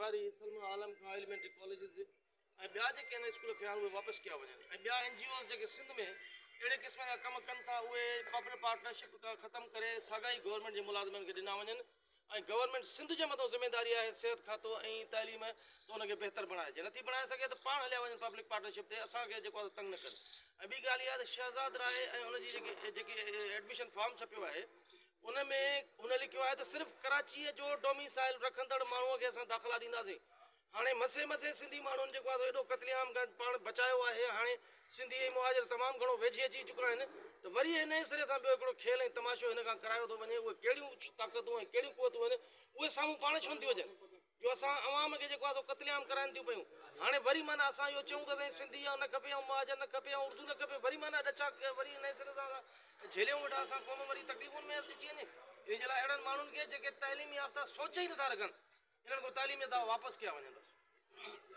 لغاري سلميٰ عالم کان elementary colleges ۽ ٻيا جيڪي آهن اسڪول کيا آهن اهي واپس ڪيا وڃن ۽ ٻيا اين جي اوز جيڪي سنڌ ۾ اهڙي قسم جا ڪم ڪن ٿا اهي پبلڪ پارٽنرشپ کان ختم ڪري ساڳا ئي گورنمينٽ جي ملازمن کي ڏنا وڃن ۽ گورنمينٽ سنڌ جي مٿان ذميداري آهي صحت کاتو ۽ تعليم ته ان کي بهتر بڻائي جي نٿي بڻائي سگهي ته پاڻ هليا وڃن پبلڪ پارٽنرشپ تي اسان کي جيڪو آهي تنگ نه ڪن ۽ ٻي ڳالهه اها آهي ته شهزاد راء ۽ ان جي جيڪي جيڪي ايڊميشن فارم ڇپيو آهي ان ۾ هن لکيو آهي ته صرف ڪراچيء جو ڊوميسائل رکندڙ ماڻهوء کي اسان داخلا ڏينداسين هاڻي مسي مسي سنڌي ماڻهن جيڪو آهي سو ايڏو قتل عام کان پاڻ بچايو آهي هاڻي سنڌي ۽ مهاجر تمام گهڻو ويجهي اچي چڪا آهن ته وري هي نئين سري سان ٻيو هڪڙو کيل ۽ تماشو هن کان ڪرايو ٿو وڃي اهي ڪهڙيون طاقتون ۽ ڪهڙيون قوتون آهن اهي سامهون پاڻ ڇو نٿيون اچن جو اسان عوام کي جيڪو آهي سو قتل عام ڪرائن ٿيون پيون هاڻي وري معنيٰ اسان اهو چئون ته سائين سنڌي نه کپي ۽ مهاجر نه کپي ۽ اردو نه کپي وري معنيٰ ڏچا وري نئين سري سان اسان جهيليون ويٺا اسان قوم وري تڪليفن ۾ اچي وڃي ان جي لاء اهڙن ماڻهن کي جيڪي تعليم يافته سوچ ئي نٿا رکن انهن کان تعليم يافته واپس ڪيا وڃن بس.